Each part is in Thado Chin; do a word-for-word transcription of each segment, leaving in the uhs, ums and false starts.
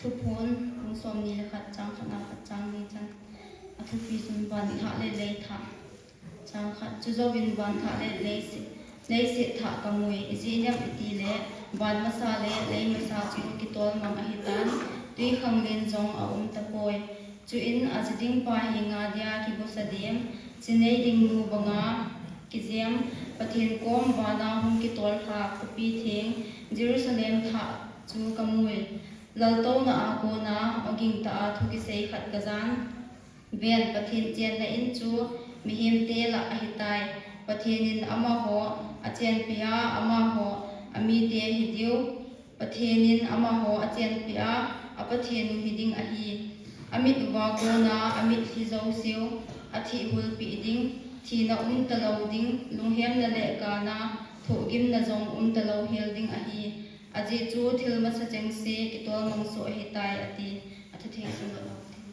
Thuphon, bung somni le khat, chang khatna khat, chang ni chan. Athupi chun van thah le lei thah. Chang khat, chujouvin van thah le leiset, leiset thah kamui, ijeh inem itile, van masa le lei masa chu kitolmang ahitan, twikhanglen jong aum tapoi. Chuin aji dingpa henga dia kibusa dem, ji nei ding nu banga kijem, Pathen kom vana hung kitol lha khopi theng, Jerusalem thah chu kamui. Laltouna a kona, oging tah a thu kisei khat kajan. Ven, Pathen chenna in chu mihemte lah ahitai. Pathen in amaho achenpeh a, amaho amite hidiu. Pathen in amaho achenpeh a, a Pathen u hiding ahi. Amit uva kona, amitlhi jouseu, athih hulpeh ding, thina umtalou ding, lunghemna le kana, thohgimna jong umtalou hel ding ahi. Ajeh chu thil masa chengse kitolmang soh ahitai, ati. Athutheng simdoh lou ding.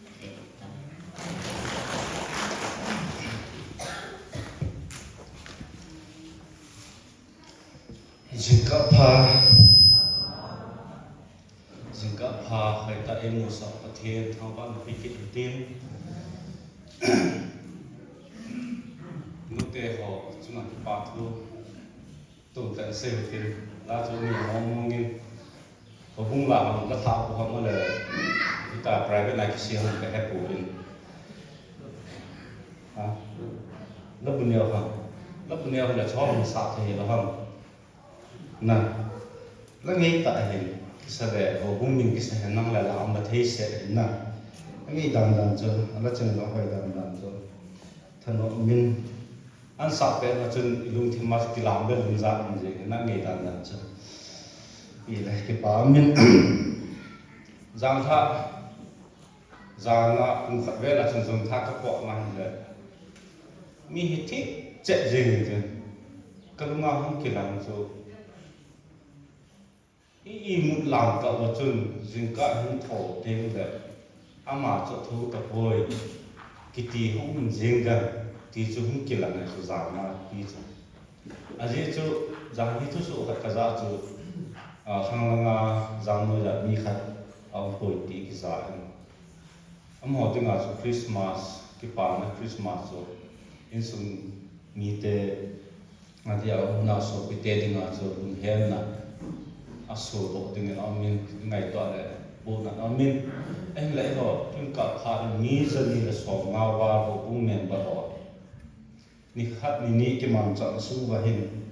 Jingkah pha, jingkah pha, hoitah in eimusah Pathen thangvahna peh kit hitin. Nute ho chunga kipa thu tun tah in sei hitin, la chu mi mong mong in, houbung la ham la thah u ham le, hita private na kisei ham kahe pouvin. Ha? La bu neo ham, la bu neo le chom sa thei lou ham. Na, la ngei tah hin, kisa le, houbung min kisa hin nang le la ham la thei se hin na. La ngei dan dan chu, la cheng la hoi dan dan chu. Thanom in, Ansah pet na chun ilungthim a kilam le lungjat um jing, na ngei dan dan chu. Ile kipa min. Jan lha, jan a kum khat vel a chun jan lha ka po ma hile. Mi hi thip chet jing in tin. Ka lunga hung kilang chu. I, imut lam kah uva chun, jingkah hin tho teng le, ama chu tho tapoi, kiti hung um jing dan, ti chu hung kilang ahi chu jan a pi chu. Ajeh chu, jan hi thusoh khat ka ja chu, a, khang langa jan noiya mi khat a um poi ti kija in. Amaho dinga chu Christmas, kipana Christmas chu insung mite, adia, umna sopite dinga chu lunghemna asodoh dingin aumin, ngaito le bohna aumin. Ahinla eiho, tun kah phat in mi jani le somnga val houbung member ho. Nikhat nini kimanchah sung uva hin.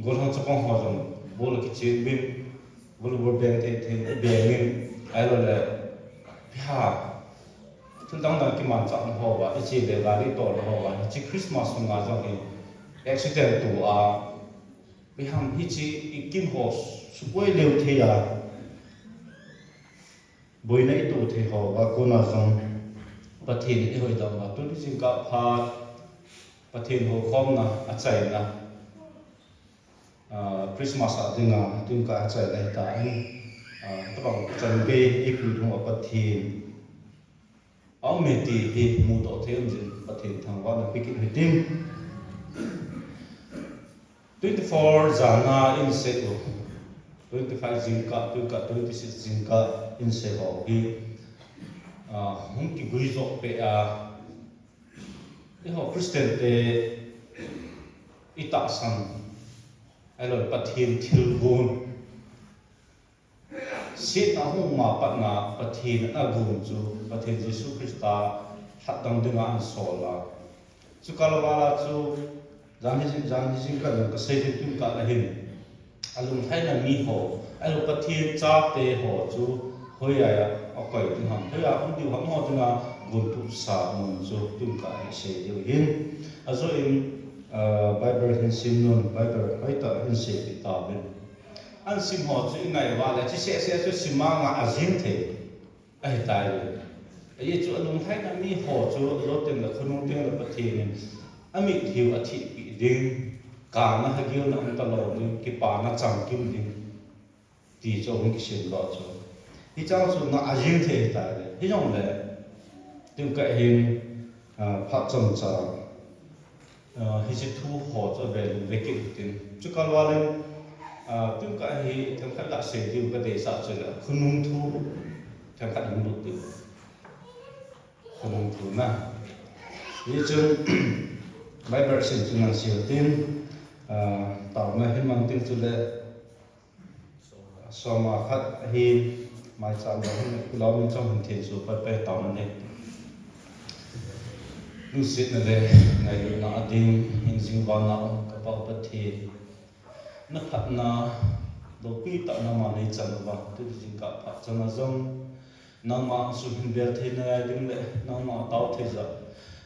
Gollhang chapang ho jong, bol a kichen uvin, volleyball beng thei thei, beng in, ahilou le, ipi ham, thil dang dang kimanchah na ho uva, iche le gari tol na ho uva, hiche Christmas sunga jong hi, accident to a, ipi ham hiche i kin ho suboi leu thei a, boina i to thei ho uva kona jong, Pathen in eihoidam uva, tuni jingkah phat, Pathen houkhomna achaina, ah, Christmas a dinga, tun kah a chaina hita in, ah, tabang chan gei, eipui lhung a Pathen aume ti hi mudoh thei um jin, Pathen thangvahna pe kit hitin. Twenty-four jana in sei u, twenty-five jingkah, twenty-six jingkah in sei ho hi, ah, hung kigui joh peh a, eiho Christian te i tahsan, ahilou Pathen thilgon, setna hung ma patna Pathen agon chu, Pathen Jesu Christa lhatdam dinga ahin sol a. Chukal vala chu, jan hi jing, jan hi jingkah jong kasei ding tun kah le hin. Alunglhaina mi ho, ahilou Pathen chate ho chu, hoiya, akoi ding ham, hoiya um diu ham ho dinga, gontup sa mun chu, tun kah hi sei diu hin. Ajoh in, ah, Bible hin sim nun, Bible hoitah hin seipeh tauvin. Ahin sim ho chu i ngai uva le, chu seh seh chu sim a ngah jing thei. Ahitai le. Ajeh chu alunglhaina mi ho chu, ajo teng le khonung teng le Pathen in, amitlhi u athehpeh ding, kana hagiuna umtalou ding, kipana chamkim ding, ti chu ahung kisim doh chu. Hichang chu ngah jing thei ahitai le. Hijongle, tun kah hin, ah, phat chomcha, ah, hiche thu ho chu avel in ve kit hitin. Chukal val in, Ah, tun ka hi themkhat ka sei diu ka deisah chu la, khonung thu themkhat hung lut diu. Khonung thu na. Hichun Bible sim chu nang sim tin, ah, taona hin mang tin chu le, soma khat hi maicham le hin kulou min chong hin thin su pat pe taona ne. Lungsetna le ngailutna a ding, hingjing vana um ka Pa Pathen. Na phatna, loupi tah nangma nei chan uva, tu jingkah phat chan a jong, nangma insung hin bel thei nalai ding le, nangma tao thei jat,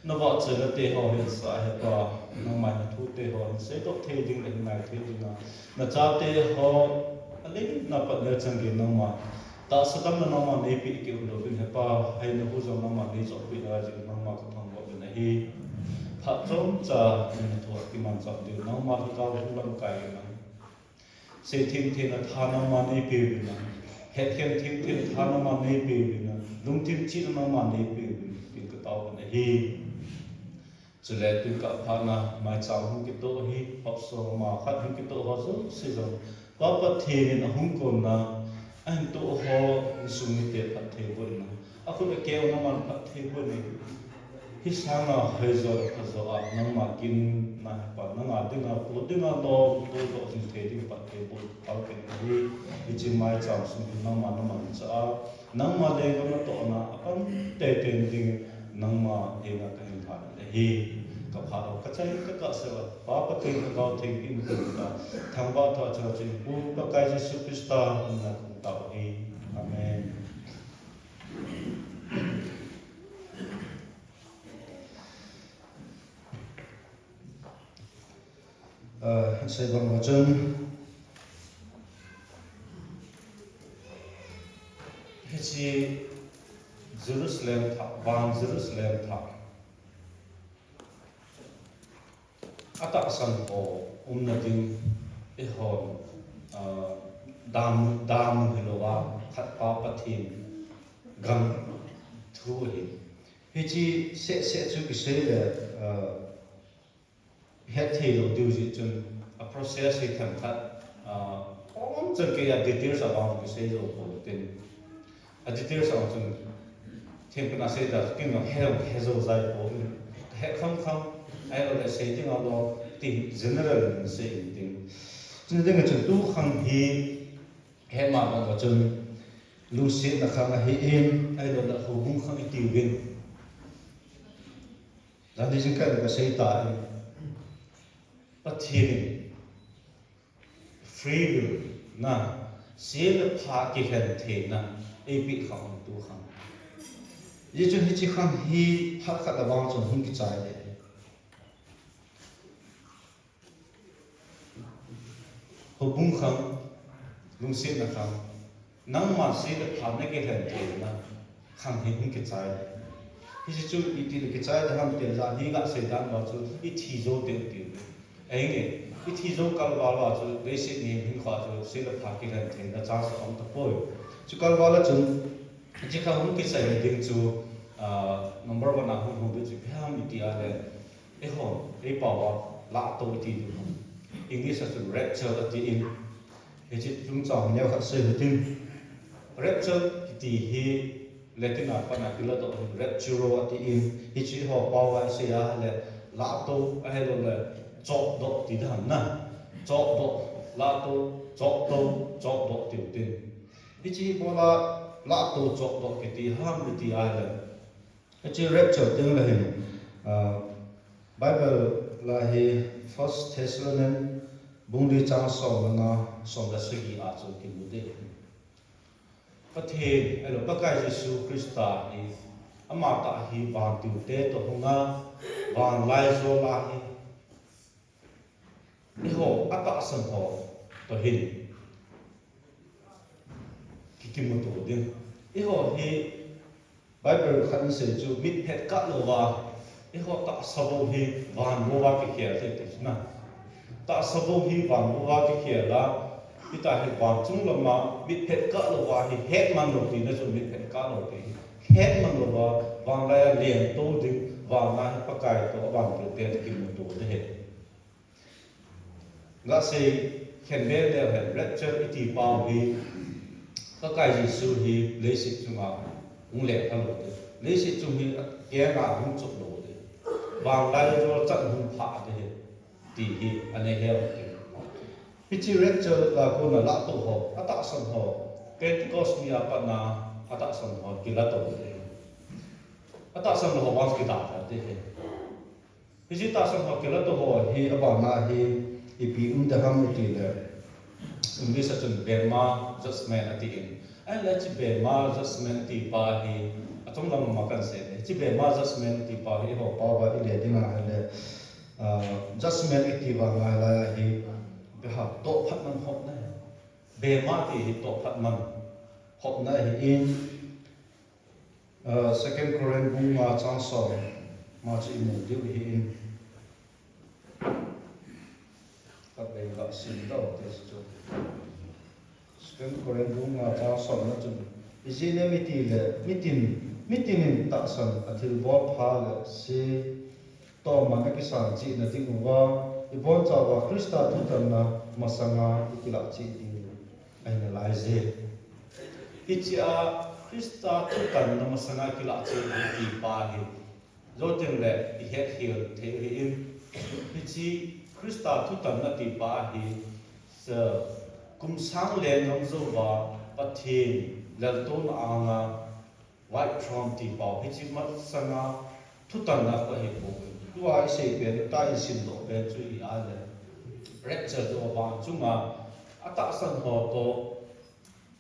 na vahchoi late ho hin sa he Pa, nangma na thute ho hin seidoh thei ding le, hin ngai thei ding a, na chate ho, a lei na pat le chan gei nangma, tahsa damna nangma neipi kit un louvin he Pa, hei na hu jong nangma nei joppi nalai jing nangma ka thangvah uvin ahi. Phat chomcha, na thu a kimanchah diu, nangma lhagao hu lamkai in nang. Sei thengtheng na tha nangma neipe uvin nang. Hetkhen thengtheng tha nangma neipe uvin nang. Lungthim chihna nangma neipe uvin, tin ka tao uvin ahi. Chule tun ka phatna maicham hung kitoh hi, hop soma khat hung kitoh ho jouse jong, Pa Pathen in ahung konna, ahin toh ho, insung mite phatthei boh in, akhut akeu nangman phatthei boh in, hi sanga hoi jo pha jo a, nangma kin na he Pa, nanga dinga, pu dinga lom, to doh jing thei ding phatthei boh, pau kin ahi, hiche maicham sung hi nangma na mangcha a, nangma lenggam natohna apan teitei ding, nangma henga kahin lhan ahi. Ka phat u kachai kakah seh uva, Pa Pathen Lhagao Theng in kum ta, thangvah tha chang chun Pu Pakai Jesu Christa mina kahung tao ahi. Amen. Ah, sei bang uva chun, hiche Jerusalem thah, vang Jerusalem thah atahsan ho umna ding, eihon, ah, dam, dam hilouva, khat Pa Pathen gam thu ahi. Hiche seh seh chu kisei le, ah, hetthei lou diu jeh chun, a process hi themkhat, ah, omchan kei a details a vang kisei jou pou tin. A details a chun, themkhat a sei da, kin jong he jong he jou jai pou. He kham kham, ahilou le sei ding a lou, ti general in sei in tin. Chuna ding a chun tu khang hi, he ma bang a chun, lungsetna khang ahi in, ahilou le houbung khang i tiu vin. Jan ni jingkah in ka sei ta in, Pathen in free will na, se le pha kilhen theina eipeh khang tu khang. Hijeh chun hiche khang hi phat khat a vang chun hung kichai le. Houbung khang, lungsetna khang, nangma se le pha na kilhen theina khang hi hung kichai le. Hiche chu iti le kichai le ham ti le, jan hi ga sei dan uva chu i thi jou teng teng. Ahinge, i thi jou kalval uva chu leiset mihem hinkho a chu se le pha kilhen theina chance aum tapoi. Chu kalval a chun, hiche kha hung kichai le ding chu, ah, number one a hung hung ding chu ipi ham iti a le, eihon, eipao a, lahtou iti ding ham. English a chun rapture ati in. Hiche chungchang neo khat sei hitin. Rapture kiti hi Latin a pat a kiladoh hin rapturo ati in. Hiche ho pao a isei a le lahtou ahilou le chopdoh ti dan na. Chopdoh, lahtou, choptou, chopdoh tiu tin. Hiche hi bol a lahtou chopdoh kiti ham iti a le. Hiche rapture teng le hin, ah, Bible la hi First Thessalonians bung li chang som le nga, som le sagi a chu kimu ding. Pathen, ahilou, Pakai Jesu Christa hi, ama tah hi vantil te toh hung a, vanlaijol a hi, eiho atahsan ho toh hin ki, kimuto ding. Eiho hi Bible khat in asei chu mitphet kah louva, eiho tahsa bou hi van bouva kikhel thei ti chu na. Tahsa bou hi van bouva kikhel a, hitia hi van chung lama mitphet kah louva hi hetman lou tina chu mitphet kah lou ti. Hetman louva, vanlai a lengtou ding, vana hi Pakai toh avantil te toh kimuto ding ahi. Gasei, Khenbe leu hen, rapture iti pau hi, Pakai Jesu hi leiset chunga hung le kha lou te. Leiset chung hi akeng a hung chop lou te. Vanglai jol chan hung pha te hi, ti hi ana he u te. Hiche rapture a kona lahto ho, atahsan ho, Pentecost ni a patna atahsan ho kilato te. Atahsan ho vang kidalha te hi. Hiche tahsan ho kilato ho hi abana hi ipi um ding ham iti le, English a chun Bema judgment ati in. Ahinla hiche Bema judgment ati pa hi achung lam ma kan sei le. Hiche Bema judgment ati pa hi eiho pau va ile ding ahile, ah, judgment iti va ngai lai a hi, beha tohphat man hopna. Bema ti hi tohphat man hopna ahin, ah, Second Corinth bung nga chang som, ma chu imu diu ahin. Ka bei ga sim tau te chu. Second Corinth bung nga chang som na chun, ijeh inem itile, mitin, mitin in tahsan a thilbol pha le se toman akisan cheh na ding uva, ibonchauva Christa thutanna masanga ikilah cheh diu ahi nalai je. Hiche a Christa thutanna masanga kilah cheh diu ti pa hi, jou teng le ihet khel thei ahin, hiche Christa thutanna ti pa hi, sa, kum sang le ngam jouva Pathen laltouna anga white throne ti pau, hiche masanga thutanna kho ahipoi. Tua isei pen, tua isimdoh pen chu hi ahile, rapture chu avan chunga atahsan ho toh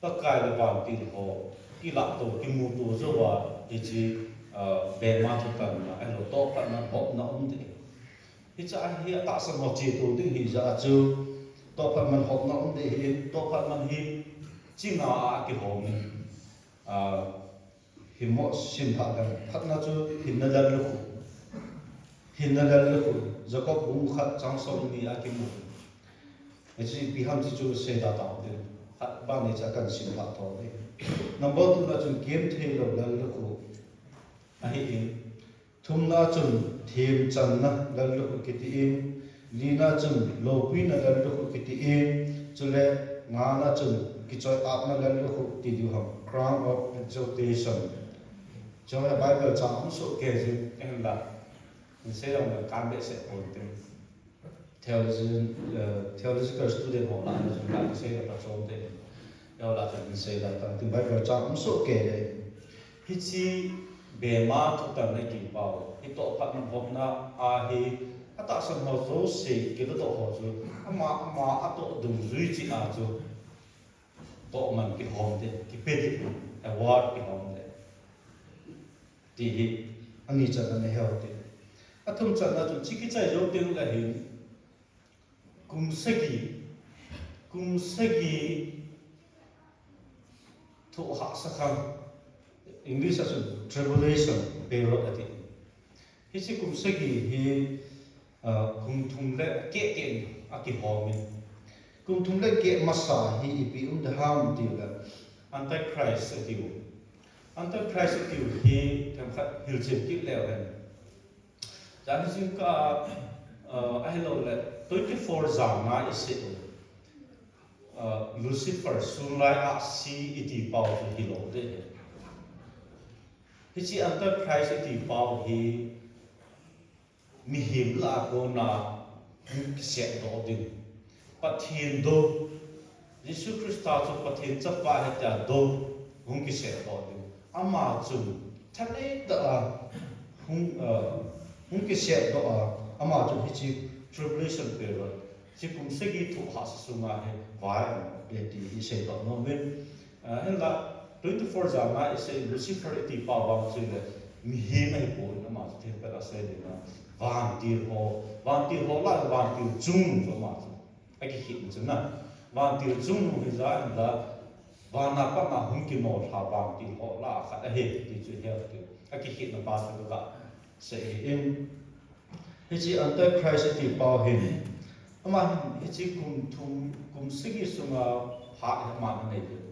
Pakai le vantil ho kilah to, kimu to jouva hiche, ah, Bema thutanna, ahilou tohphat man hopna um ding. Hiche a hi atahsan ho che to ding hijeh a chu tohphat man hopna um ding ahin, tohphat man hi chinga a kihom in, ah, Hi mo sim pha dang. Khatna chu hinna lallukhuh. Hinna lallukhuh. Jacob bung khat chang som ni a kimu. Hiche ipi ham ti chu seida tau te. Khat bang ni cha kan sim pha tho te. Number two na chun kemtheilou lallukhuh. Ahin. Thumna chun themchanna lallukhuh kiti in, lina chun loupuina lallukhuh kiti in, chule ngana chun kichoi-atna lallukhuh ti diu ham, crown of exaltation. Chule Bible chang um soh kei jin, ahinla, insei jong le kan behseh pon tin. Theologian, eh, theological student ho lah a chun kan sei la ta chom te. Eiho lah a chun sei la ta tin Bible chang um soh kei le. Hiche Bema thutanna kipau. Hi tohphat man hopna a hi atahsan ho jouse kiladoh ho chu ama, ama atoh dungjui cheh a chu tohman kihom te, kipe te, award kihom te. Ti hi ani channa nahe u te. Athum channa chu hiche kichai jou teng le hin Kum sagi, kum sagi thoh hahsa khang, English a chun tribulation period ati. Hiche kum sagi hi, ah, kum thum le keh keh in akihom in. Kum thum le keh masa hi ipi um ding ham ti le Antichrist atiu. Antichrist atiu hi themkhat hilchen kit leu hen. Jan jingkah, ah, ahilou le, twenty-four jan nga isei u. Ah, Lucifer, sunlai ahsi iti pau chu hilou ding. Hiche Antichrist iti pau hi mihem lah a kona hung kisetdoh ding. Pathen dou, Jesu Christa chu Pathen chapa ahi tia dou hung kisetdoh ding. Ama chu thanei tah a hung, ah, hung kisetdoh a, ama chu hiche tribulation period, hiche kum sagi thoh hahsa sunga hi vai aum e ti hi seidoh nom in. Ah, hinla, twenty-four jan nga isei Lucifer iti pa vang chu le, mihem ahipoi, ama chu themkhat a sei ding a, vantil ho, vantil ho lah a vantil chungnung chu ama chu. Akikhetna chu na. Vantil chungnung hi ja in la, vana panga hung kinolha vantil ho lah a khat ahi, ti chu he u te. Akikhetna pa chu ka sei ahi in. Hiche Antichrist iti pau hin. Ama hin hiche kum thum, kum sagi sunga phat hi ama anei ding.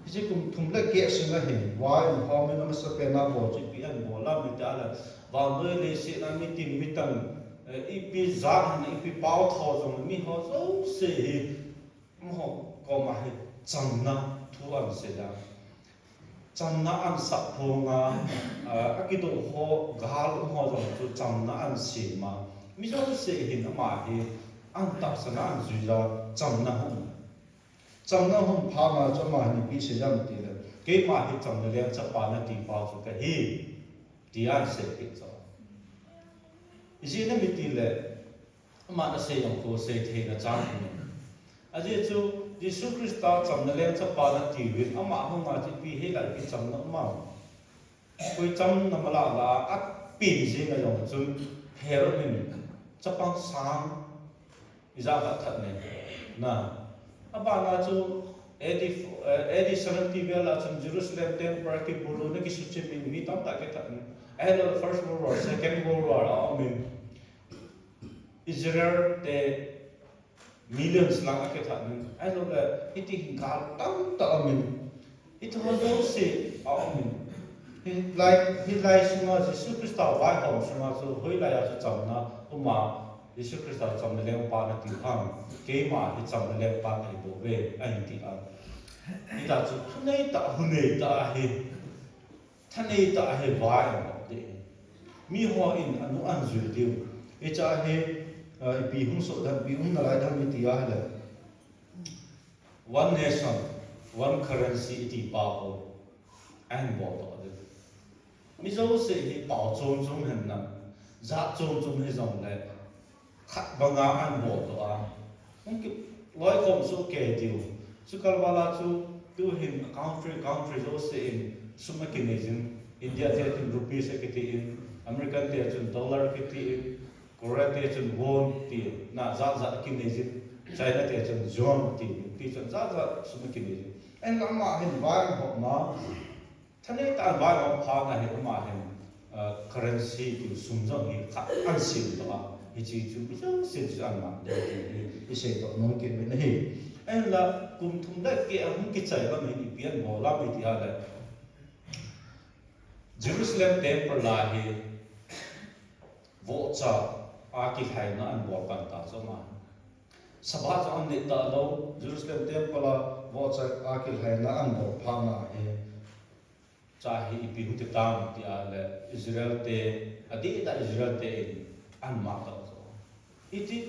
Hiche kum thum le keh sunga hin, vai in hom in amasapen a bol chu ipi abol ham iti le, vannoi leiset a mitin mitang, eh, ipi jat ham, ipi pao tho jong le miho jouse hi amaho koma hi chamna thu ahin sei a. Chamna ahin sap ponga, ah, akidoh ho, gal um ho jong chu chamna ahin sem a. Mi jouse hin ama hi ahin tahsan a ahin jui a, chamna hung. Chamna hung phat a chu ama hin ipi asei em itile, keima hi chamna lengchapa nati pa chu kahi, ti ahin sei kit chu. Ijeh inem itile, aman asei jong khu sei theina chang ahi. Ajeh chu Jesu Christa chamna lengchapa nati uvin, ama hunga chu ipi hila ipi chamna um am. Koi chamna mala la a, apen jing a jong chun Herod in chapang sang ijat khat that ne. Na, abana chu A D, eh, A D seventy vel a chun Jerusalem temple akibulu na kisuchim in mi tamtah akithat in. Ahilou le First World War, Second World War a um in. Israel te millions lang akithat in. Ahilou le hiti hin gal tamtah um in. Hiti ho jouse a um in. Hilai, hilai sunga Jesu Christa vaihom sunga chu hoilai a chu chamna um a, Jesu Christa chamna lengpa nati ham. Keima hi chamna lengpa kahi bouve, ahin ti a. Hita chu thunei tah, hunei tah ahi. Thanei tah ahi, vai ahin bol ding. Miho in anu ahin jui diu. Hiche hi, ah, ipi hung soh dem, ipi hung nalai dem iti ahile. One nation, one currency iti pa ho ahin bol doh ding. Mi jouse hi pao chom chom hen lang, jat chom chom hijong le, khat banga ahin bol doh a. Hung kiloikhom soh kei diu. Chukal val a chu, tu hin country, country jouse in sum akinei jin. India te chun rupees akiti in, American te chun dollar akiti in, Korea te chun won ti, na jat jat akinei jin, China te chun yuan ti, ti chun jat jat sum akinei jin. Ahinla ama hin vai ahom a, thanei tah vai ahom phat a hin ama hin, ah, currency ti sum jong hi khat ahin sem doh a, hiche chu mi jousen chu aman dei ti hi isei doh nom kit uvin ahi. Ahinla kum thum le keh ahung kichai lam hin ipi ahin bol lam iti ahile, Jerusalem temple a hi vohcha a kilhaina ahin bol pan ta chu ama. Sabbath jong ahin neh talou, Jerusalem temple a vohcha a kilhaina ahin bol phat a hi. Cha hi ipi hung ti tam ti ahile, Israel te, adeh a Israel te in ahin mah tah chu. Iti,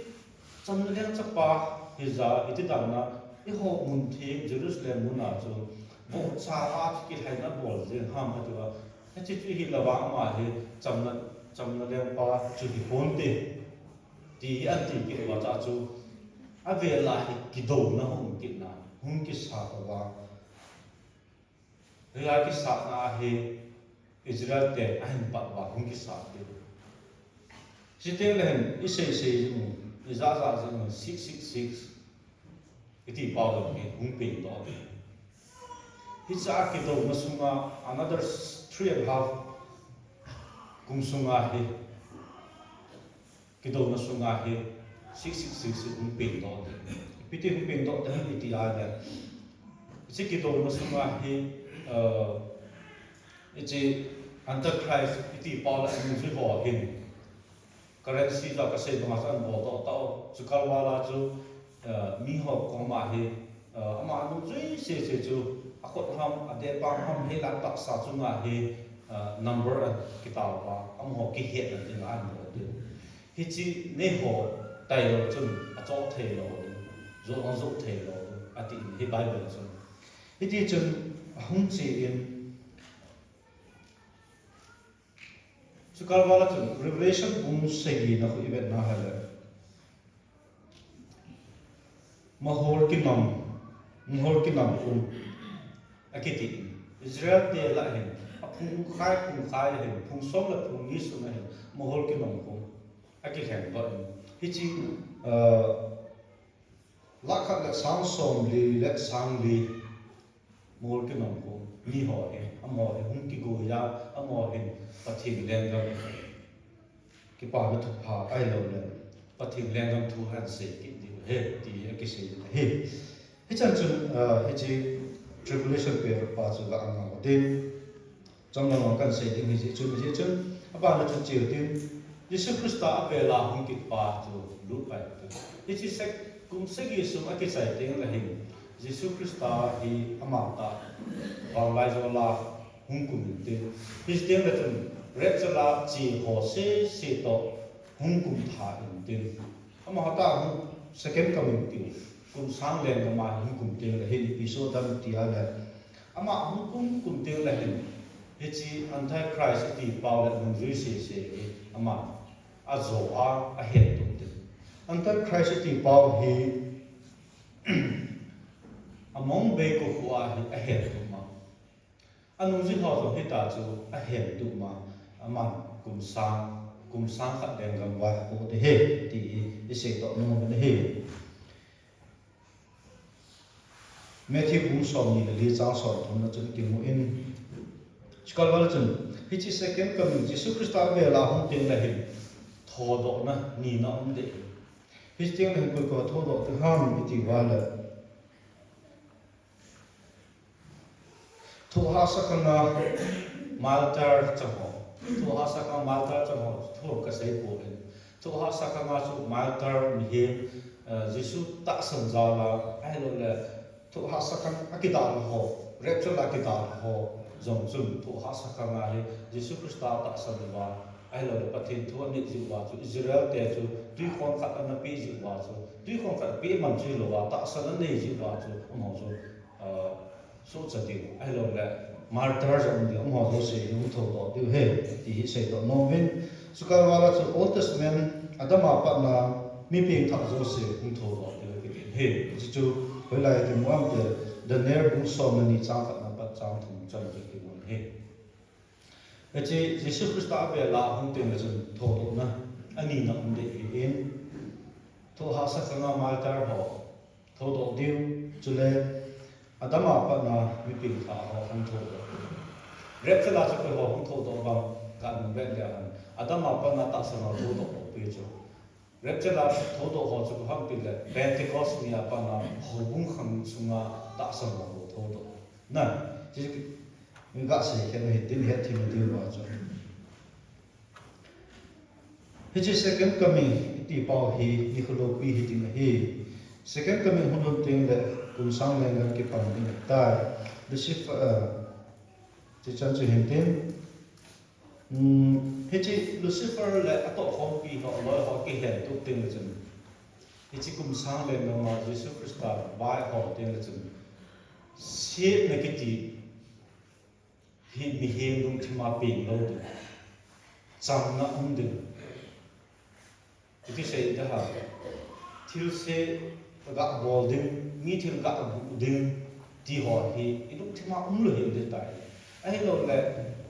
chamna lengchapa hija, iti dan a, eiho mun theng Jerusalem mun a chu, vohcha a chu kilhaina bol jeng ham ati uva. Hiche chu hilou va ama hi chamna, chamna lengpa chu hi ponte. Ti hi ahin ti kit uva chu, avel a hi kidouna hung kit na, hung kisat uva. Hia kisatna hi Israel te ahin pat uva hung kisat diu. Chuteng le hin isei sei jing u, ija ja jing u, six six six. Iti pau jong hi hung peng doh diu. Hiche a kidouna sunga another three and a half kum sunga hi. Kidouna sunga hi six six six hi hung peng doh ding. Ipi ti hung peng doh ding ham iti ahile, hiche kidouna sunga hi, uh, hiche Antichrist iti pau le anungjui ho hin currency ja kasei banga chu ahin bol doh tau. Chukal val a chu, uh, miho koma hi, uh, ama anungjui sese chu akhut ham, adeh pang ham, hila tahsa chunga hi, uh, number ahin kitao uva, amaho kihetna dinga ahin bol diu. Hiche neiho tailou chun achoh theilou ding, joh jong joh theilou ding, ati in hi Bible a chun. Hiti chun ahung che in, chukal val a chun Revelation bung sagi na khu ivet na ahile, Mahol kinam, mahol kinam khum akiti in. Israel te lah hin, aphung khai, phung khai hin, phung som le phung ni sung a hin, mahol kinam khum akilheng doh in. Hiche, uh, lakh khat le sang somli le sang li. Mahol kinam khum, miho hi, amaho hi hung kigoi a, amaho hin Pathen lenggam kipana thupha ahilou le, Pathen lenggam thu ahin sei kit diu ahi, ti akisei ahi. Hichan chun, ah, hiche tribulation period pa chu ga ngah u hite. Chomlam kahin sei ding hijeh chun, hijeh chun, abana chu che u hite. Jesu Christa avel a hung kit pa chu lut pai u hite. Hiche sec- Kum sagi sung akichai teng le hin, Jesu Christa hi ama tah vanglaijola hung kum intin. Hiche teng le chun, rapture a che ho sese toh hung kum tha intin. Ama tah hung second coming tiu, kum sang lenggam a hung kum teng le hin ipi soh dem tia le. Ama hung kum kum teng le hin, hiche Antichrist iti pau le nungjui sese hi ama ajo a, ahen tup ding. Antichrist iti pau hi, among bei ko khu a hi ahen tup ma. Anungjui ho jong hita chu ahen tup ma. Aman kum sang, kum sang khat lenggam vai apoh ding ahi, ti hi isei toh nom uvin ahi. Matthew bung somni le li chang somthum na chun kimu in. Chukal val chun, hiche second coming, Jesu Christa avel a hung teng le hin, thodohna nina um ding. Hiche teng le hin koi koi thodoh ding ham iti uva le. Thohhahsa khanga martyr chang ho. Thohhahsa khanga martyr chang ho thu kasei poi. Thohhahsa khanga chu martyr mihem, eh, Jesu tahsan jal a, ahilou le, thohhahsa khang a kidalha ho, rapture a kidalha ho jong chun thohhahsa khanga hi Jesu Christa tahsan uva, ahilou le Pathen thu anit jiu va chu, Israel te chu tuikhon khat ana pe jiu va chu, tuikhon khat pe man chu lou va, tahsan anei jiu va chu, amaho chu, ah, sohcha diu, ahilou le martyr jong diu, amaho jouse hung thodoh diu ahi, ti hi seidoh nom uvin. Chukal val a chu Old Testament, Adam a patna mi pengthah jouse hung thodoh diu ahi kiti ahi. Hichu hoilai kimu ham itile, Daniel bung somni chang khatna pat chang thum chan chu kimu ahi. Hiche Jesu Christa avel a hung teng le chun thodohna anina um ding ahin, thohhahsa khanga martyr ho thodoh diu, chule Adam a patna mi pengthah ho hung thodoh. Rapture a chu koi ho hung thodoh vang, kamu vet le ham. Adam a patna tahsan ho thodoh lou pi chu. Rapture a thodoh ho chu koi ham itile, Pentecost ni a patna houbung khang sunga tahsan ho thodoh. Na, hiche hi gasei khen hitin, hethem diu va chu. Hiche second coming iti pau hi nikho loupi hiding ahi. Second coming hung lhun teng le kum sang lenggam kipang ding ahitai. Lucifer, eh, hiche chan chu hintin. Hmm, hiche Lucifer le atohkhompi ho, aloi ho kihen tup teng le chun, hiche kum sang lenggam a Jesu Christa vaihom teng le chun, setna kiti hi mihem lungthim a peng lou ding, chamna um ding. Iti sei ding ham, thilse gabol ding, mi thil gaguh ding, ti ho hi ilungthim a umlou hel ding tai. Ahilou le,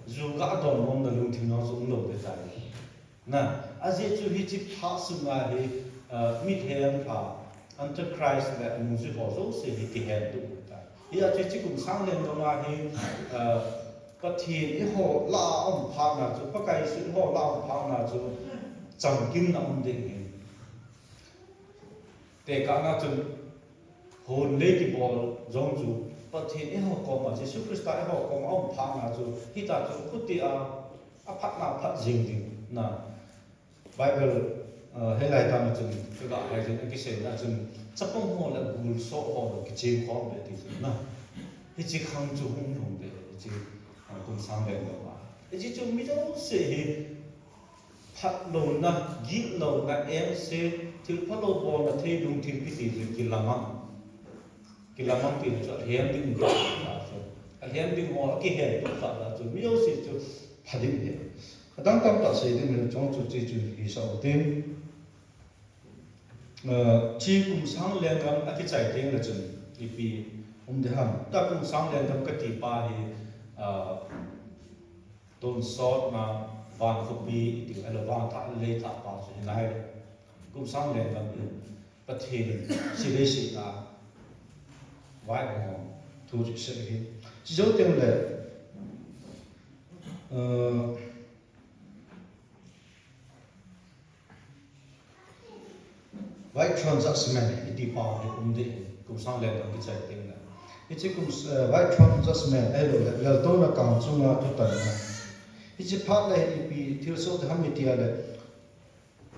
ju gadon nomna lungthim jong chu umlou ding tai. Na, ajeh chu hiche phat sunga hi, ah, mihem lha, Antichrist le anungjui ho jouse hi kihen tup tai. Hijeh chun hiche kum sang lenggam a hi, ah, Pathen eiho lah a um phatna chu, Pakai Jesu eiho lah a um phatna chu, chamkimna um ding ahi. Tekahna chun, hon lei kibol jong chu, Pathen eiho koma, Jesu Christa eiho koma um phatna chu, hitia chu khutia aphatna phat jing ding na. Bible, ah, helai tama chun, kaga hai chun, akiseina chun, chapang ho le gul soh ho kicheng khom le ti chun na. Hiche khang chu hung lhung ding, hiche, ah, kum sang lenggam a. Hiche chu mi jouse hi, phatlouna, gitlouna, engse, thil phalou bolna thei lungthim kiti chu kilamang. Kilamang ti chu alhem ding tah chu. Alhem ding ho akihen tup tah chu mi jouse chu pha ding ahi. Adang tamtah sei ding ahi, chong chu hiche chu hisah utin. Ah, hiche kum sang lenggam akichai teng le chun ipi um ding ham. Tua kum sang lenggam kati pa hi, ah, tonsotna, van khopi, iti, ahilou le van thah, lei thah pa chu hinai. Kum sang lenggam hi Pathen in, se le se a vaihom thu chu isei ahi. Chujou teng le, uh, White Throne Judgment iti pau hi um ding ahi, kum sang lenggam kichai teng le. Hiche kum, eh, White Throne Judgment ahilou le, laltouna kang chunga thutanna. Hiche phat le ipi thil soh ding ham itia le,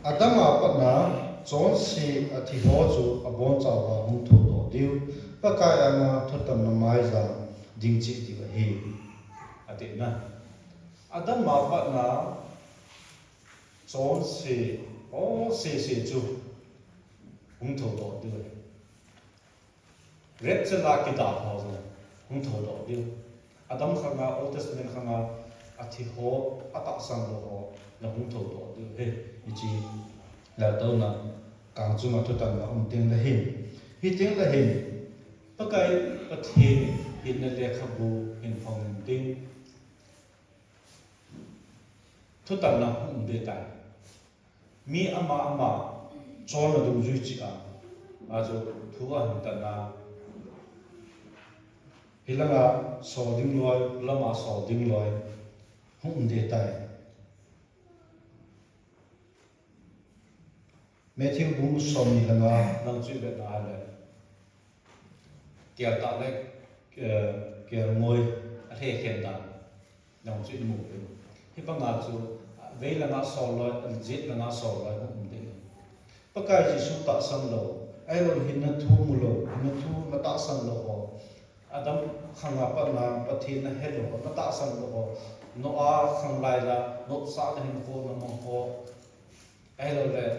Adam a patna Chonse athi ho chu abonchauva hung thoudoh diu, Pakai anga thutanna maijam ding cheh diu ahi, ati na. Adam a patna chonse, o sese chu hung thoudoh diu ahi. Rapture a kidalha ho jong hung thoudoh diu. Adam khanga, Old Testament khanga athi ho, atahsan lou ho jong hung thoudoh diu ahi. Hiche laltouna kang chunga thutanna um teng le hin, hiteng le hin, Pakai Pathen hinna lekhabu hin phong in tin, thutanna hung um ding tai. Mi ama ama chonna dungjui cheh a, achu thu ahin tanna, hilanga sol ding loi, lama sol ding loi hung um ding tai. Matthew bung somni le nga, nang chu ivet na le, keltah le, eh, kelngoi alhekhen dan nang chu imu uve. Hibanga chu, vei langa sol loi, jet langa sol loi hung um ding. Pakai Jesu tahsan lou, ahilou hinna thu mu lou, hinna thu natahsan lou ho, Adam khanga patna Pathen nahe lou ho, natahsan lou ho, Noah khang laila nopsahna hinkho namang ho, ahiloule,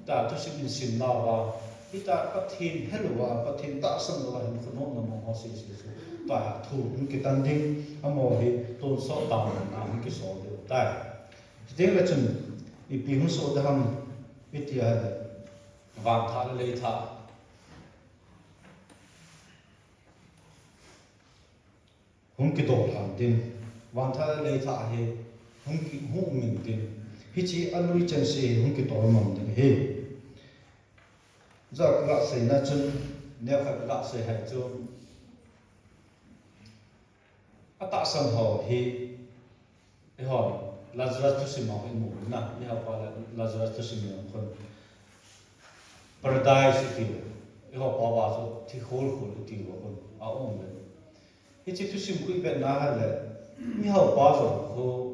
ta thusim in simnauva, hita Pathen helouva, Pathen tahsan louva hinkho nopna mong ho sese chu, ta thu hung kitan ding, amaho hi tonsot damna hung kisol diu tai. Chuteng le chun, ipi hung soh ding ham iti ahile, vanthah le leithah hung kidolhan tin, vanthah le leithah hi hung ki, hung um in tin, hiche alui chengse hi hung kitol mang ding ahi. Ijat kaga seina chun, neokhat kaga sei hai chu, atahsan ho hi, eihon Lazarus thusim a imu na, mihaopa le Lazarus thusim a khun, Paradise itiu, eiho pao a chu thi kholkhol itiu khun aum uve. Hiche thusim khu ivet na hile, mihaopa jong khu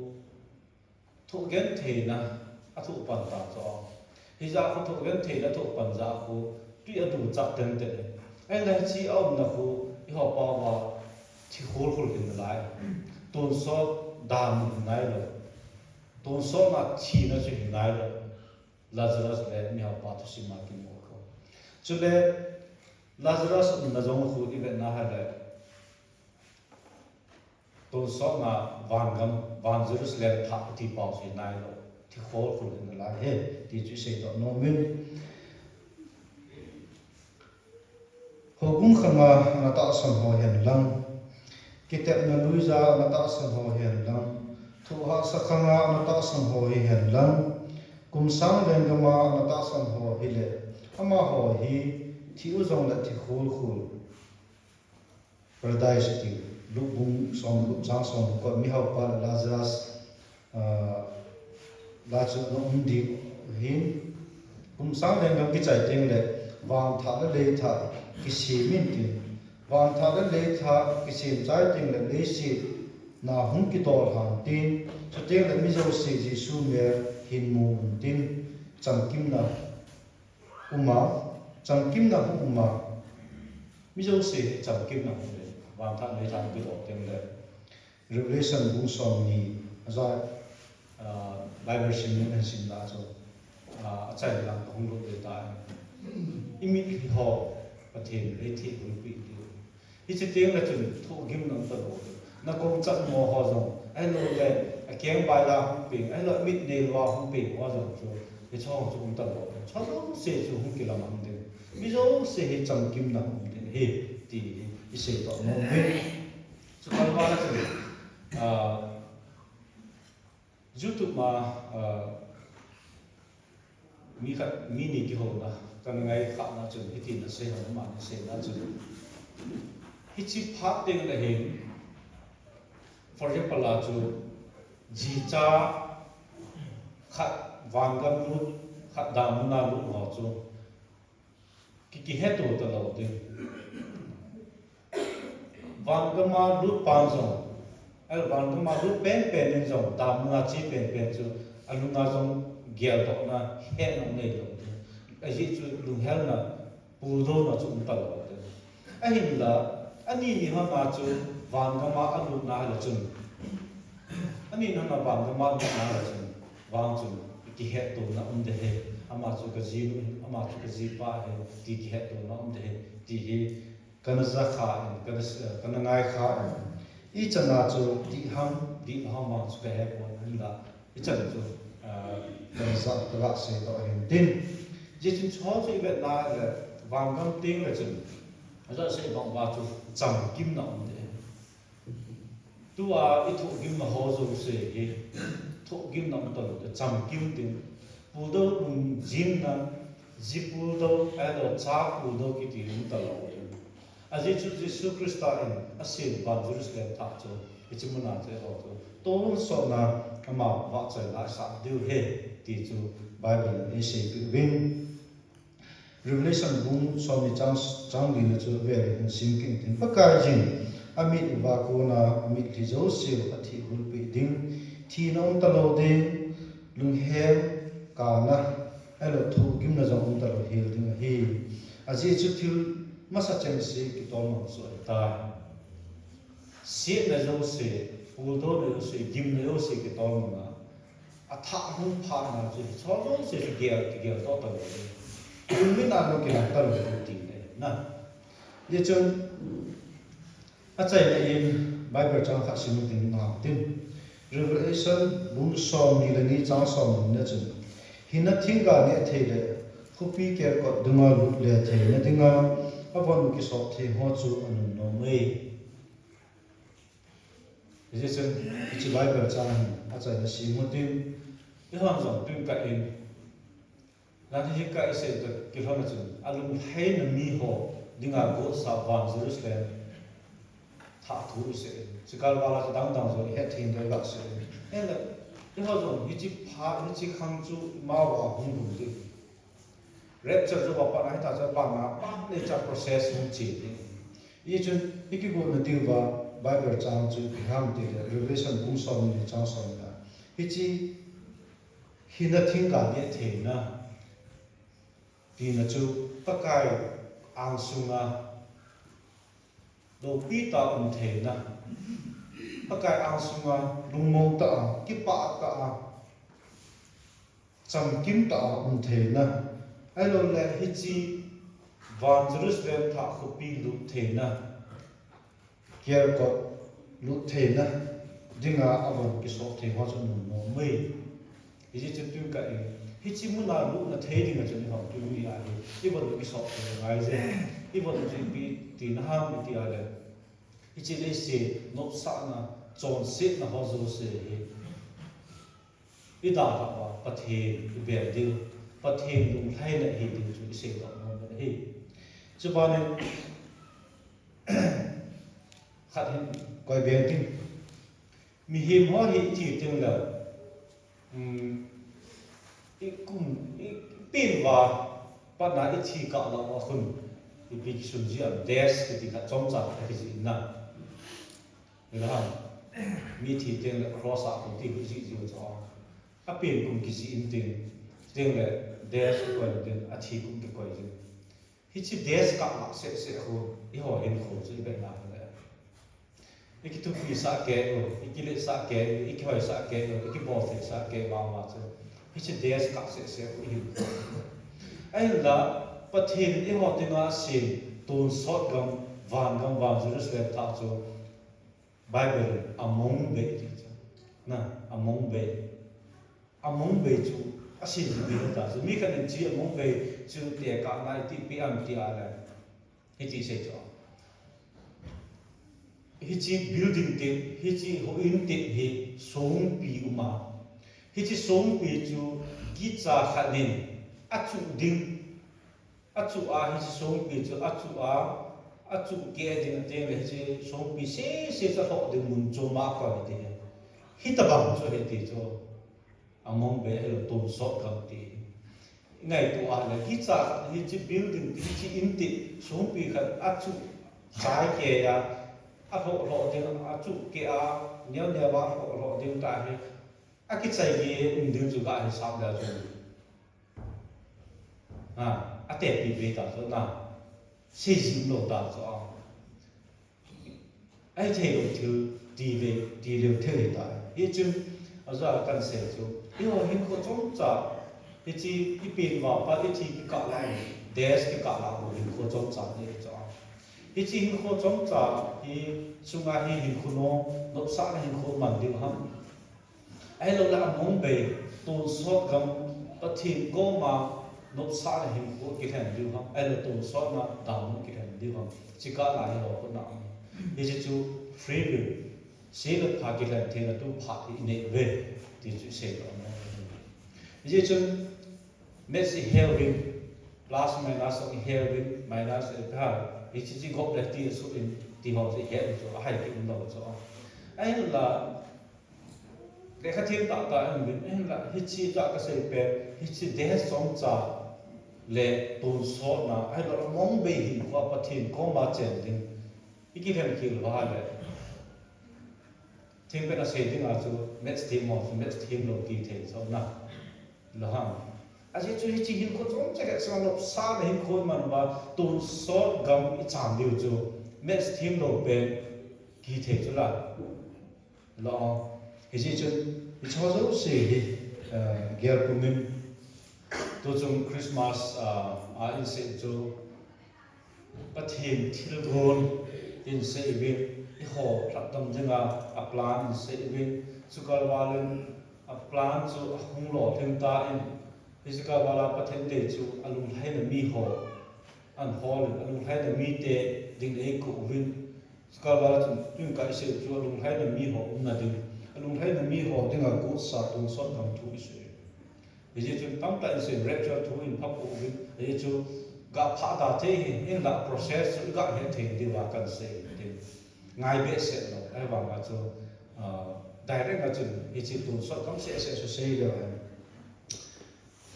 thohgentheina athoh pan ta chu, hijeh a khu thohgentheina athoh pan jeh a khu twi aduchat tenten e. Ahinla hiche aumna khu eiho pao a thi kholkhol hi nalai, tonsot dam hi nailou, tonsot a thina chu hi nailou. Lazarus le mihaopa thusim a kimu khu. Chule Lazarus umna jong khu ivet na hile, tonsot a vangam, van Jerusalem thah kiti pao chu hi nailou, thi kholkhol hi nalai ahi, ti chu iseidoh nom in. Houbung khanga ana tahsan ho hen lang, kitepna luija ana tahsan ho hen lang, thohhahsa khanga ana tahsan ho hi hen lang, kum sang lenggam a ana tahsan ho hile, amaho hi thi u jongle thi kholkhol, Paradise iti, Luke bung somgup chang somgup a mihaopa le Lazarus, ah, la chu ana um diu ahin, kum sang lenggam kichai teng le, vanthah le leithah kisem in tin, vanthah le leithah kisem chai teng le, leiset na hung kidolhan tin, chuteng le mi jouse Jesu mel hin mu un tin, chamkimna um a, chamkimna hung um a, mi jouse hi chamkimna hung um in, vanthah leithah kidol teng le, Revelation bung somni, aja, ah, Bible sim in ahin sim na chu, ah, achai lang kahung lut le ta. Imit hi ho, Pathen in eithehgulpi diu. Hiche teng le chun thohgimna um talou. Nakom chatmo ho jong, ahiloule, akeng baila hung peng, ahilou amit neilou a hung peng ho jong chu, hiche ho chu um talou. Hiche jouse chu hung kilamang ding. Mi jouse hi chamkimna hung um ding ahi, ti hi iseidoh nom uve. Chukal val a chun, ah, YouTube a, ah, mi khat, mi ni kihouna kana ngaikhah na chun, hitin asei hon, amani aseina chun, hiche phat teng le hin, for example a chu, jicha khat vangam lut, khat damun a lut ho chu, ki, kiheto talou ding. Vangam a lut pan jong, a, vangam a lut penpen in jong, damun a che penpen chu, alunga jong geldohna, hetna neilou ding. Ajeh chu lunghelna, puldouna chu um talou. Ahinla, ani ni hon a chu vangam a alutna le chun. Ani ni hon a vangam a alutna le chun. Vang chun, kihettouna um ding ahi. Ama chu kajinu, ama chu kajipa ahi, ti kihettouna um ding ahi, ti hi kana jakha in, kana, kana ngaikha in. Ichan a chu dih ham, dih ham vang chu kahepon ahinla. Ichan chu, ah, kana ja, kaga seidoh ahin tin. Hijeh chun chuche chu ivetna le, vangam teng le chun. Ajeh sei bang uva chu chamkimna um ding ahi. Tua ithohgimna ho jouse hi, thohgimna um talou, chamkim ding. Puldou lungjinna, ji puldou, ahilou cha puldou kiti um talou. Ajeh chu Jesu Christa in asem van Jerusalem thah chu, hiche muna chu eiho chu tonsotna ama vahchoina asah diu ahi, ti chu Bible in eiseipeh uvin. Revelation bung somni chang, chang lina chu velin sim kit intin. Pakaiyin amit uva kona amitlhi jouseu athihgulpeh ding, thina um talou ding, lunghem kana, ahilou thohgimna jong um talou hel ding ahi. Ajeh chu thil masa chengse kitolmang chu ahitai. Setna jouse, puldouna jouse, gimna jouse kitolmang a. Athah hung phatna chu, hiche jouse chu gel, kigel toh talou. Lungmit a jong kilang talou ti le, na. Hijeh chun, achaina in Bible chang khat sim utin ngai tin. Revelation bung somni le ni chang somni na chun. Hinna thingga neh thei le, khopi kelkot dunga lut le theina dinga, avon kisop thei ho chu anunnom e. Hijeh chun, hiche Bible chang hin, achaina sim utin, eihon jong tun kah in, lan hi kah isei toh kilhon a chun, alunglhaina mi ho dinga gotsa van Jerusalem thah thu isei. Chukal vala chu dangdang jong ihet thei in, iga sei. Ahinla, eiho jong hiche phat, hiche khang chu ima uva hung lhung ding. Rapture jou a pat a hita chu vang a, pat le cha process hung che ding. Hichun, ikigotna diuva Bible chang chu ipi ham itile, Revelation bung somni le chang somni a. Hiche hinna thingga neh theina tina chu Pakai angsunga loupi tah a um theina. Pakai angsunga lungmong tah a, kipah tah a, chamkim tah a um theina. Ahilouleh hiche van Jerusalem thah khopi lut theina. Kelkot lut theina dinga avon kisop thei ho chu anunnom e. Hijeh chun tun kah in, hiche muna lutna thei dinga chun eiho tuni a hi, ivon kisop thei ngai je. Ivon chu ipi tina ham iti a le, hiche leiset nopsahna, chonsetna ho jouse hi idalhah uva, Pathen ibel diu, Pathen lunglhaina ihi diu chu iseidoh nom ahi. Chubanin, khat hin koi beng tin. Mihem ho hi ithi teng le, um, ikum, ipen uva, patna ithi kah lah uva khun, ipi kisun ji am, death kiti khat chomcha akijih in na. Ahinla, mi thi teng le cross a khun ti khu jih jiu chu. Apen kum kijih in tin, teng le death kikoi in tin, athi kum kikoi in. Hiche death kah lah seh seh khu, eiho hinkho chu ivet na le, ikithupi sah kei u, ikiletsah kei u, ikihoisah kei u, ikibol thei sah kei vang uva chu, hiche death kah seh seh khu ihinkho. Ahinla, Pathen in eiho dinga asem tonsot gam, van gam, van Jerusalem thah chu, Bible in among bei ti chu. Na, among bei. Among bei chu, asei ji bei ta chu. Mi khat in hiche among bei chu tekahna iti pi am ti a le, hiti sei chu. Hiche building te, hiche houin te hi songpi um a. Hiche songpi chu gicha khat in achuh ding. Achuh a, hiche songpi chu achuh a, achuh keh ding ateng le hiche songpi sese chu alhoh ding mun chom a akoi ti. Hitobang chu ahi ti chu. Among bei ahilou tonsot gam ti. Ngaito a le, hiche, hiche building, hiche in ti, songpi khat achuh chai kei a, alhoh lhoh ding, achuh keh a, neo neo a alhoh lhoh ding tah hi, akichai kei um ding chu kahisap le chu. Ha, atepi ve ta chu na. Seijing lou ta chu a. Ahithei lou thil ti ve, ti leu thei ta. Hichun, aja kan sei chu. Eiho hinkho chomcha, hiche ipen vangphat, hiche kikah lah, days kikah lah u hinkho chomcha ahi chu a. Hiche hinkho chomcha hi sunga hi hinkho nom, nopsahna hinkho man diu ham. Ahilouleh among bei, tonsot gam, Pathen koma nopsahna hinkho kilhen diu ham. Ahilou tonsotna damna kilhen diu ham. Chikah lah hi ho khut na. Hiche chu free will. Se le pha kilhen theina tu phat hi inei uve. Ti chu isei lou. Hiche chun, Maths i hel uvin, plus minus i hel uvin, minus i hel, hiche chu gop le ti suhin, ti ho chu i hel u chu, ahai kit um lou chu. Ahinla, lekha them tah tah i um uvin, ahinla, hiche chu kasei pen, hiche days chomcha le tonsotna, ahilou le mong bei hinkho Pathen koma chen ding, i kilhen khel uva le. Thingpen a sei dinga chu, maths them ho chu, maths them lou ti thei chu na. Lou ham. Ajeh chu hiche hinkho chomcha khat sanga nopsahna hinkho man uva, tonsot gam i chan diu chu, maths them lou pen, kithei chu la. Lou. Hiche chun, hiche ho jouse hi, eh, gel pumin, tuchung Christmas, ah, a insei chu, Pathen thilgon insei uvin, eiho lhatdam dinga a plan insei uvin, chukah val in a plan chu ahung lolhing tan, hiche kah val a Pathen dei chu alunglhaina mi ho, an hol in alunglhaina mite ding le eikou uvin, chukah val a chun, tun ka isei chu alunglhaina mi ho umna ding, alunglhaina mi ho dinga gotsa tonsot gam thu isei. Hijeh chun tamtah in sei rapture thu in pha pouvin, hijeh chun ga pha da thei hi, hinla process chu ga het thei diuva kan sei tin. Ngai behseh lou, ahivanga chu, ah, direct a chun hiche tonsot gam seh seh chu sei leu hen.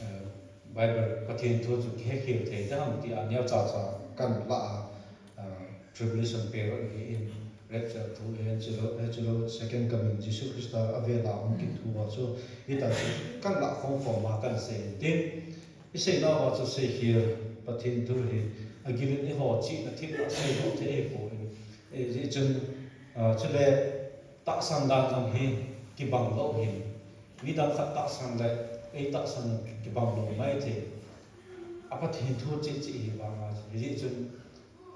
Ah, Bible Pathen thu chu kihe khel thei ding ham tia neocha cha kan la a, ah, tribulation period hi in, rapture thu hi, chulou, chulou second coming, Jesu Christa avela hung kit thu uva chu, hita chu kan la khom khom a kan sei tin, i sei nauva chu sei khel, Pathen thu hi, agil in eiho chihna themna sei lou thei ahipoi. Hijeh chun, ah, chule tahsan dan jong hi kibang lou hin, midang khat tahsan le ei tahsan kibang lou mai thei. A Pathen thu cheh cheh hi vanga chu, hijeh chun,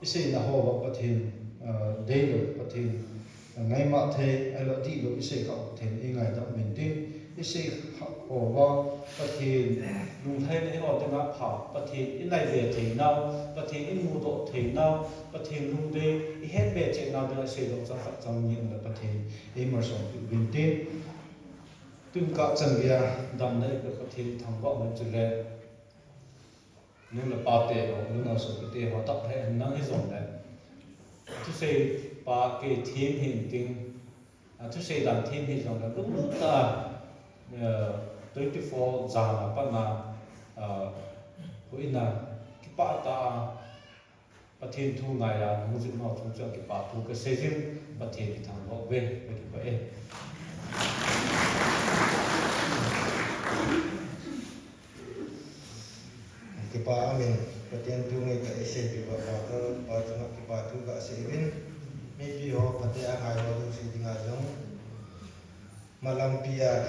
i seina ho va Pathen, ah, deilou, Pathen, ah, ngaima thei, ahilou dihlou i sei kha Pathen i ngaidam uvin tin, i sei kha ho va Pathen lunglhaina eiho dinga pha, Pathen i nai be thei nau, Pathen i mudoh thei nau, Pathen lungdei i het be cheh nau dinga i sei lou chang khat chang ni le Pathen i malsom pi uvin tin, tun kah chan geiya damna i pe Pathen thangvah uvin chule, nu le pa te ho, nu le sopite ho, tah lheh hen lang hijongle, thusei pa kei them hih in tin, a, thusei dan them hijongle, lunglut tah a, eh, twenty four jan a pat a, eh, houin a, kipah tah a, Pathen thu ngaiya, hung jing nau chung chun kipah thu kasei jin, Pathen i thangvah uve, kakipah e. Kipa amin, Pathen thu ngai ka isei pi ba ba ka, ba chunga kipa thu ka sei uvin. Mipi ho, Pathen a ngai ho, tu sei dinga jong. Malampi a,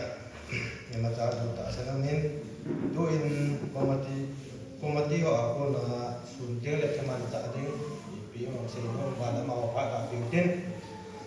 imacha thu tahsan amin. Tuin, committee, committee ho a kona, sun teng le kiman cha ding, ipi hung sei nom, ba lama ho pha ka piu tin.